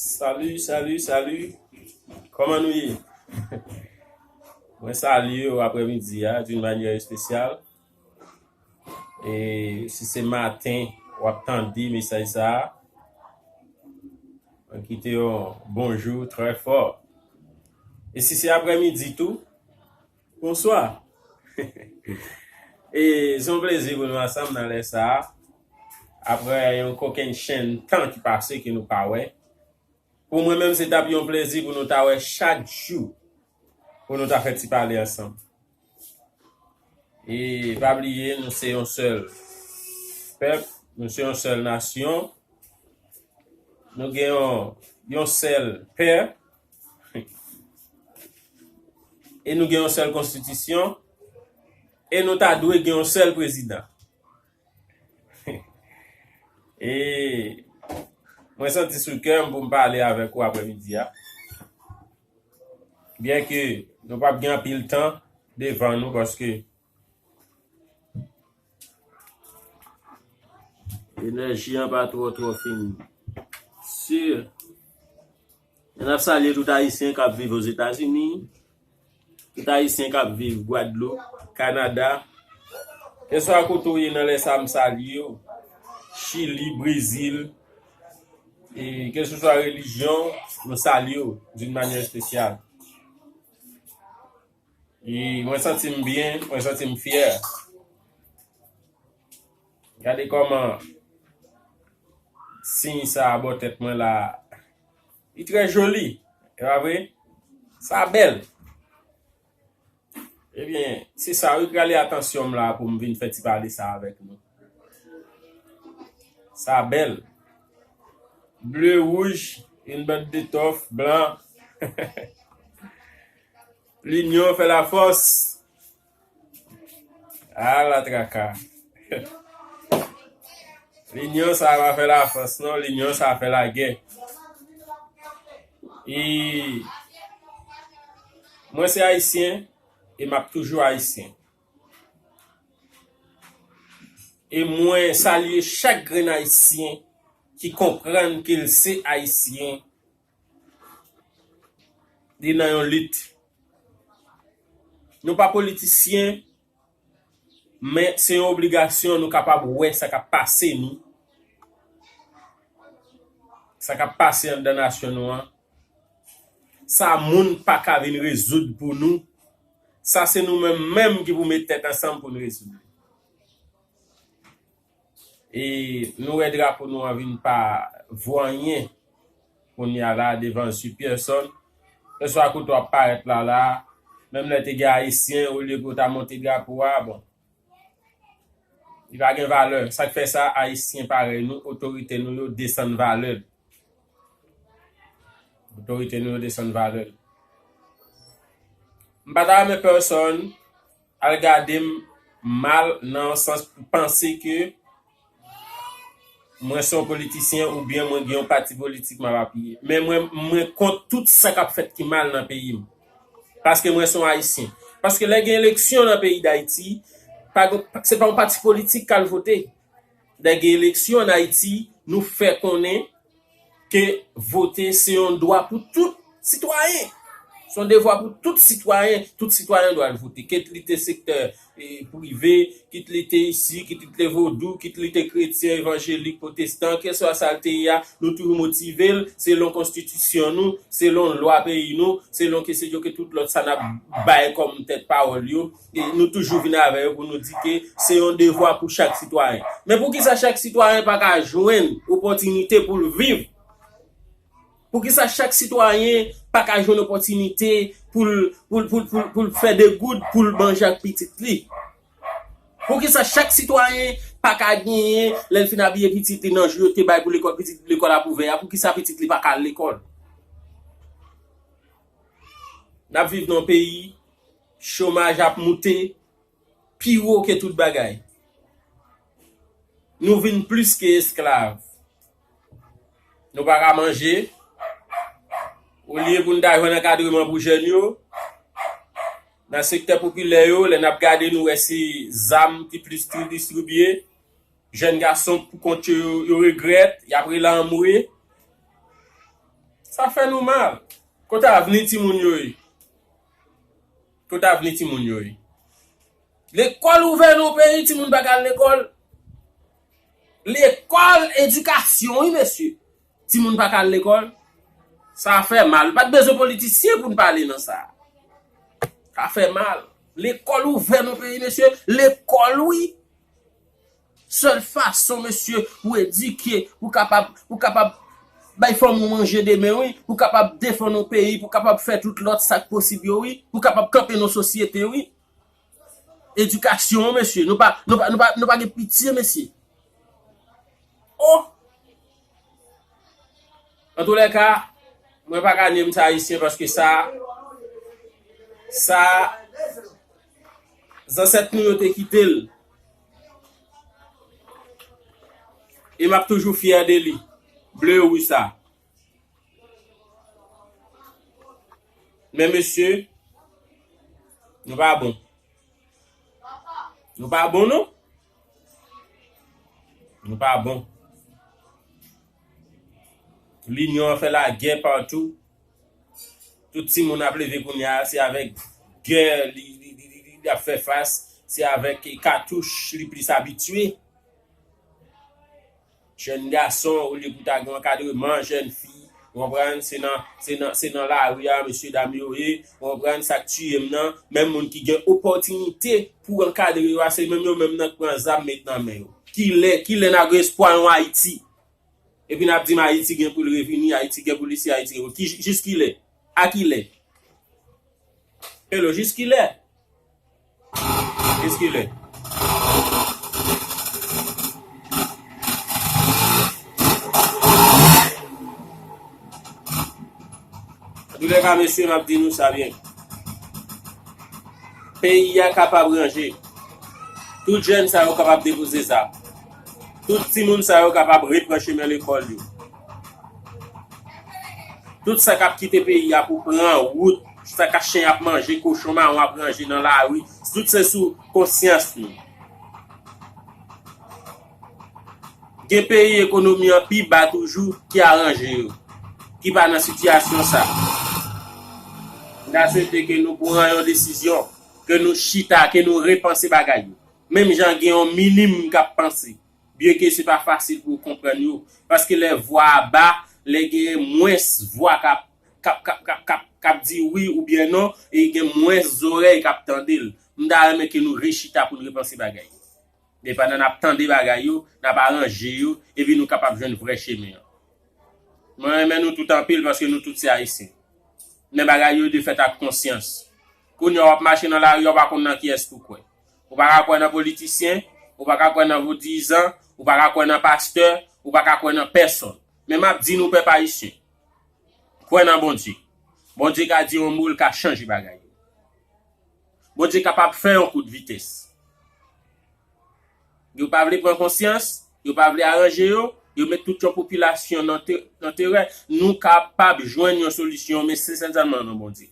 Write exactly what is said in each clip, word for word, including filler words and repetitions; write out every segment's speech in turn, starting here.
Salut, salut, salut. Kòman nou ye? Mwen salye w aprèmidi a d'une manière spéciale. E si se maten w ap tande mesaj sa a, mwen kite yon bonjou trè fò. E si se aprèmidi tou, bonswa. E se yon plezi pou nou ansanm nan lè sa a. Aprè yon kokennchenn tan ki pase ke nou pa wè. Pou mwen menm, se t ap yon plezi pou nou ta wè chak jou, pou nou ta fè ti pale ansanm. E pa bliye, nou se yon sèl pèp, nou se yon sèl nasyon, nou gen yon, yon sèl pè, e nou gen yon sèl konstitisyon, e nou ta dwe gen yon sèl prezidan. E mwen santi sou kè m pou m pale avèk ou aprèmidi a. Byen ke nou p ap gen anpil tan devan nou, paske enèji an pa twò, twò fin. Si, n ap salye tout Ayisyen k ap viv Ozetazini, tout Ayisyen k ap viv Gwadloup, Kanada, kèlkeswa kote w ye nan lè sa a, m salye w. Chili, Brezil, e kèlkeswa relijyon, nou salye w d'une manière spéciale. E mwen santi m byen, mwen santi m fyè. Gade kòman siy sa a bò tèt mwen la. Li trè joli, e pa vre? Sa bèl. Ebyen, se sa wi k rale atansyon m la pou m vin fè ti pale sa avèk nou. Sa bèl. Ble, wouj, une bande d'étoffes, blan. Linyon fè lafòs. Ala traka. Linyon sa pa fè lafòs non, linyon sa fè lagè. E mwen se ayisyen, e m ap toujou ayisyen. E mwen salye chak grenn ayisyen ki konprann ke l se ayisyen, li nan yon lit. Nou pa politisyen, men se yon obligasyon nou kapab wè sa k ap pase nou, sa k ap pase anndan nasyon nou an. Sa moun pa ka vin rezoud pou nou, sa se nou menm menm ki pou met tèt ansanm pou n rezoud li. E nou wè drapo nou an vin pa vo anyen kounye a la devan zye pèsòn. Kèlkeswa kote w ap parèt la la, menm lè te gen ayisyen, olye pou w ta monte drapo a, bon, li pa gen valè. Sa k fè sa, ayisyen parèy nou, otorite nou yo desann valè l. Otorite nou yo desann valè l. M pa ta renmen pèsòn al gade m mal nan yon sans pou panse ke mwen se yon politisyen oubyen mwen gen yon pati politik m ap apiye. Men mwen, mwen kont tout sa k ap fèt ki mal nan peyi m. Paske mwen se yon ayisyen. Paske lè gen eleksyon nan peyi Dayiti, pa gen, se pa yon pati politik k al vote. Lè gen eleksyon an Ayiti, nou fè konnen ke vote se yon dwa pou tout sitwayen. Se yon devwa pou tout sitwayen. Tout sitwayen dwe al vote. Kit li te sektè, e, prive, kit li te isi, kit li te vodou, kit li te kretyen, evanjelik, pwotestan, kèlkeswa sa l te ye a, nou toujou motive l selon konstitisyon nou, selon lwa peyi nou, selon ke se yo ke tout lòt sa n ap bay kòm tèt pawòl yo. E nou toujou vin avè yo pou nou di ke se yon devwa pou chak sitwayen. Men poukisa chak sitwayen pa ka jwenn opòtinite pou l viv? Poukisa chak sitwayen pa ka jwenn opòtinite pou l, pou l, pou l, pou l, pou l fè de goud pou l manje ak pitit li? Poukisa chak sitwayen pa ka genyen, lè l fin abiye pitit li nan jou yo te bay pou lekòl, pitit lekòl ap ouvè a, poukisa pitit li pa ka al lekòl? N ap viv nan yon peyi, chomaj ap moute pi wo ke tout bagay. Nou vin plis ke esklav. Nou pa ka manje. Olye pou n ta jwenn ankadreman pou jèn yo, nan sektè popilè yo, lè n ap gade, nou wè se zam ki plis distribye. Jèn gason pou kont yo, yo regrèt, y ap rele anmwe. Sa fè nou mal. Kote avni timoun yo ye? Kote avni timoun yo ye? Lekòl ouvè nan peyi, timoun pa ka al lekòl. Lekòl, edikasyon, wi, mesye. Timoun pa ka al lekòl. Sa fè mal. Pa t bezwen politisyen pou n pale nan sa. Sa fè mal. Lekòl ouvè nan peyi, mesye. Lekòl, wi. Sèl fason, mesye, pou edike, pou kapab, pou kapab bay fanmi w manje demen, wi. Pou kapab defann yon peyi, pou kapab fè tout lòt sa k posib yo, wi. Pou kapab kanpe nan sosyete, wi. Edikasyon, mesye. Nou pa, nou pa, nou pa, nou pa gen pitye, mesye. Oh! Antoulèka, mwen pa ka nye m sa ayisyen paske sa, sa, zansèt nou yo te kite l. E m ap toujou fyè de li. Ble wi sa. Men mesye, nou pa bon. Nou pa bon, non. Nou pa bon. Linyon an fè lagè patou. Tout timoun ap leve kounye a, se avèk gè li, li, li, li, li ap fè fas. Se avèk katouch li plis abitye. Jèn gason, olye pou ta gen ankadreman, jèn fi, ou konprann, se nan, se nan, se nan lari a, mesye dam yo ye, ou konprann, sa k tiye m nan, menm moun ki gen opòtinite pou ankadre yo a, se menm yo menm nan k pran zam met nan men yo. Kilè, kilè n a gen espwa yon Ayiti? Epi n ap di m Ayiti gen pou l revini, Ayiti gen pou l isi, Ayiti gen pou l, ki, jiskilè? A kilè? Hello, jiskilè? Jiskilè? Antoulèka, mesye, m ap di nou sa byen. Peyi a kapab ranje. Tout jèn sa yo kapab depoze zam. Tout timoun sa yo kapab repran chemen lekòl yo. Tout sa k ap kite peyi a pou pran wout, sa k ap chen ap manje, kochon mawon ap ranje nan lari, tout se sou konsyans nou. Gen peyi ekonomi an pi ba toujou ki aranje yo, ki pa nan sitiyasyon sa. M ta swete ke nou pran yon desizyon, ke nou chita, ke nou repanse bagay yo. Menm jan gen yon minim k ap panse. Byenke se pa fasil pou w konprann yo. Paske lè vwa a ba, lè gen mwens vwa k ap, k ap, k ap, k ap, k ap, k ap di wi oubyen non, e gen mwens zòrèy k ap tande l. M ta renmen ke nou rechita pou n repanse bagay yo. Men pandan n ap tande bagay yo, n ap aranje yo, epi nou kapab jwenn vrè chemen an. Mwen renmen nou tout anpil paske nou tout se Ayisyen. Men bagay yo dwe fèt ak konsyans. Kounye a w ap mache nan lari a, w pa konn nan kiyès pou w kwè. Ou pa ka kwè nan politisyen, ou pa ka kwè nan vodizan, ou pa ka kwè nan pastè, ou pa ka kwè nan pèsonn. Men m ap di nou, pèp ayisyen, kwè nan Bondye. Bondye ka di yon mo, l ka chanje bagay yo. Bondye kapab fè yon kout vitès. Yo pa vle pran konsyans, yo pa vle aranje yo, yo met tout yon popilasyon nan te-, nan terè. Nou kapab jwenn yon solisyon, men se sèlman nan Bondye.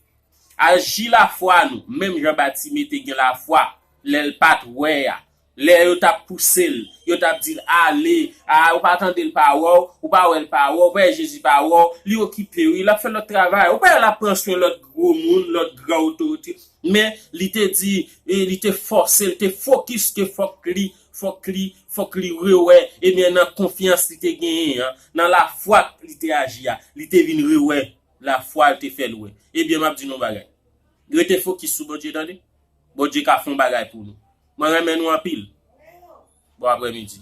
Aji lafwa nou, menm jan Batime te gen lafwa, lè l pa t wè a. Lè yo t ap pouse l, yo t ap di l, "Ale, a, ou pa tande l pa wè w, ou pa wè l pa wè w, ou pa wè Jezi pa wè w, li okipe wi, l ap fè lòt travay, ou pa wè l ap pran swen lòt gwo moun, lòt gran otorite." Men, li te di, e, li te fòse, li te fokis ke fòk li, fòk li, fòk li rewè, ebyen, nan konfyans li te genyen an, nan lafwa li te aji a, li te vin rewè lafwa l te fè l wè. Ebyen, m ap di nou yon bagay. Rete fokis sou Bondye, tande. Bondye ka fè yon bagay pou nou. Mwen renmen nou anpil. Bon aprèmidi.